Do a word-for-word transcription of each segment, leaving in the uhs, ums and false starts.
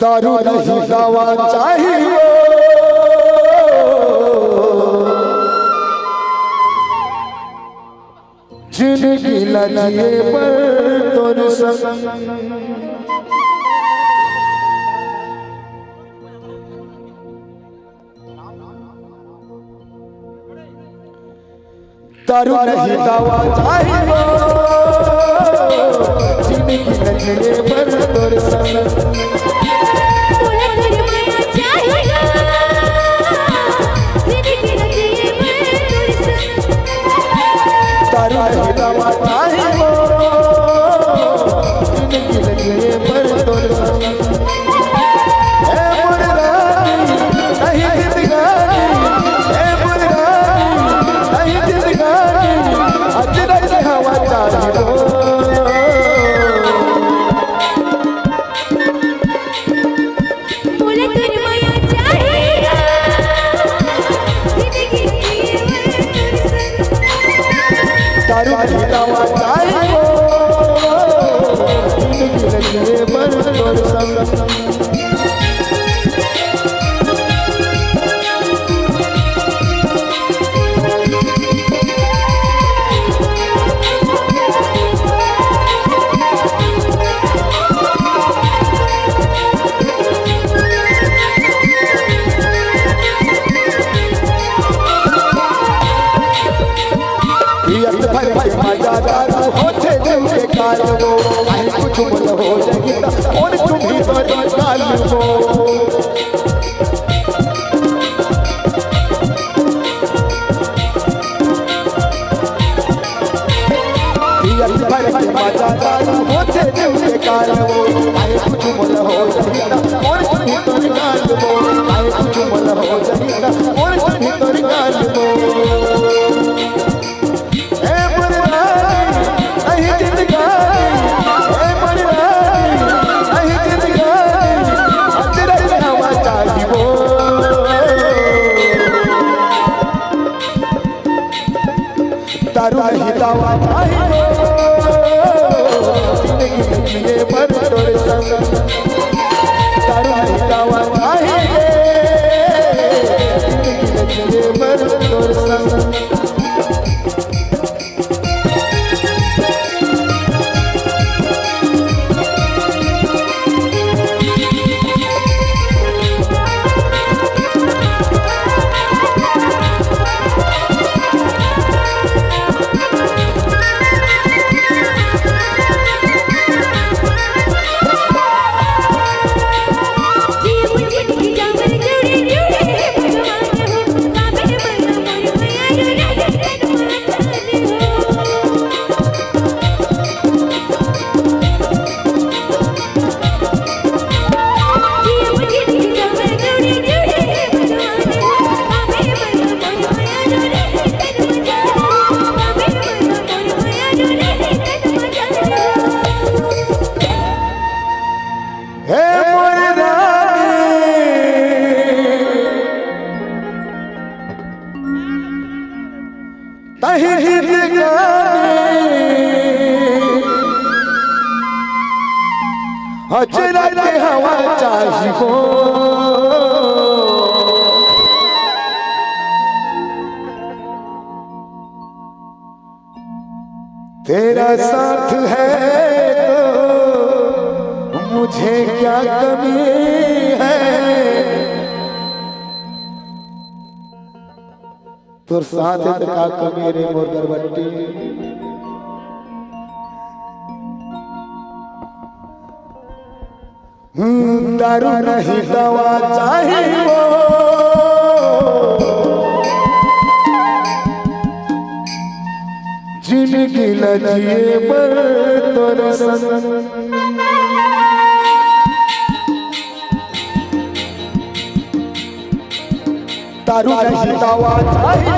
दारू नहीं दवा चाहिए, जिंदगी ला जिए बर तोर संग। दारू नहीं दवा चाहिए, जिंदगी ला जिए बर तोर संग। दारू नहीं दवा चाहिए, जिंदगी ला जिए बर तोर संग। ए मोर रानी, नहीं जिंदगानी, ए मोर रानी, नहीं जिंदगानी, अजरक हवा चाहिए। दारू नहीं दवा चाहिए, जिंदगी ला जिए बर तोर संग। एक भर के मजा दारू होथे दिल के काल वो, आई कुछ मन हो जाही त और तुम ही तो काल वो। एक भर के मजा दारू होथे दिल के काल वो, आई कुछ मन हो जाही त और तुम ही तो काल वो, आई कुछ मन हो जाही त और तुम ही तो काल वो। ए मोर रानी, नहीं जिंदगानी, ए मोर रानी, नहीं जिंदगानी, अजरक हवा चाहिए। दारू नहीं दवा चाहिए, जिंदगी ला जिए बर तोर संग। दारू नहीं दवा चाहिए, जिंदगी ला जिए बर तोर संग। हे मोर रानी, तही जिंदगानी अजरक हवा चाहिए। तेरा साथ है तो मुझे क्या कमी है। तोर साथ हे त का कमी रे मोर दरबट्टी। हम्म, दारू नहीं दवा चाहिए वो, जिंदगी ला जिए बर तोर संग। दारू नहीं दवा चाहिए,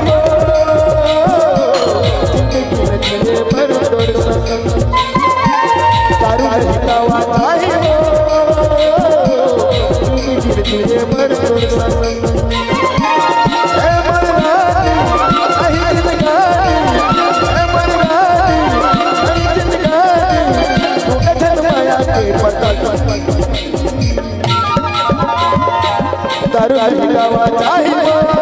जिंदगी ला जिए बर तोर संग। दारू नहीं दवा चाहिए, जिंदगी ला जिए बर तोर संग। ए मोर रानी, अही जिंदगानी, ए मोर रानी, अही जिंदगानी, तू कथन माया के पता। लड़का बचाई।